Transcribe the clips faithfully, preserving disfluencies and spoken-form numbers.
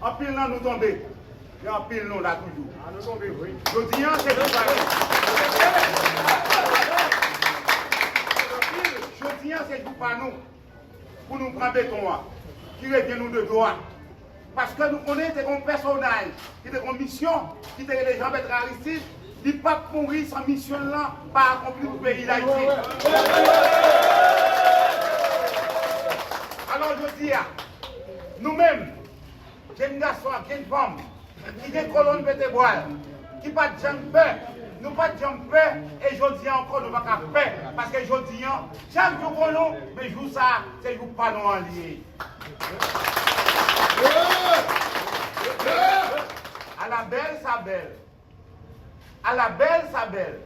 Anpil nan nou tonbe, men anpil nou la toujou. Jodi a, se jou pa nou. Jodi a, se jou pa nou pou nou pran beton an, ki revyen nou de dwa. Paske nou konnen te gon pèsonaj ki te gon misyon, ki te rele Jean Bertrand Aristide, li p ap mouri san misyon l lan pa akonpli pou peyi Dayiti. Alò, jodi a, nou menm, jenn gason ak jenn fanm ki gen kolòn vètebral, ki pa t janm pè, nou pa t janm pè, e jodi a ankò nou pa ka pè, paske jodi a, chak jou pou nou, men jou sa, se jou pa nou an li ye. Ala bèl sa bèl. Ala bèl sa bèl.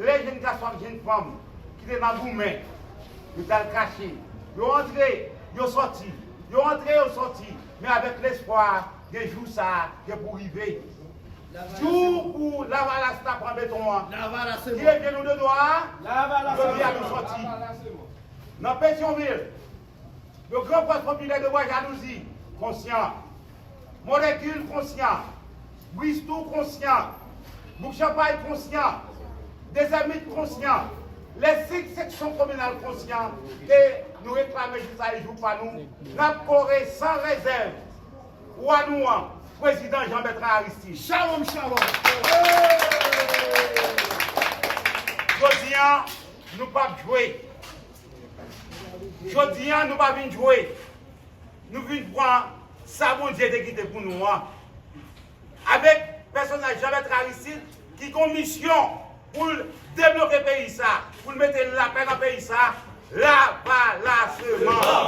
Lè jenn gason ak jenn fanm ki te nan goumen, yo t al kache, yo antre, yo sòti, yo antre, yo sòti, men avèk lespwa, gen jou sa a, gen pou rive. Jou pou Lavalas ta pran beton an. Ki revyen nou de dwa a, jodi a nou sòti. Nan Petyonvil, le Grand Poste Populaire de Bois Jalousie, konsyan. Molekil konsyan. Bristou konsyan. Bouk Chanpay konsyan. Dezèmit konsyan. Les cinq sections communales konsyan ke nou reklame jou sa e jou pa nou. N ap kore san rezèv wa nou an, prezidan Jean Bertrand Aristide. Shalom, shalom. Jodi a, nou p ap jwe. Jodi a, nou pa vin jwe. Nou vin pran sa Bondye te kite pou nou an. Avèk pèsonaj Jean Bertrand Aristide, ki gon misyon pou l debloke peyi sa, pou l mete lapè nan peyi sa, Lavalasman.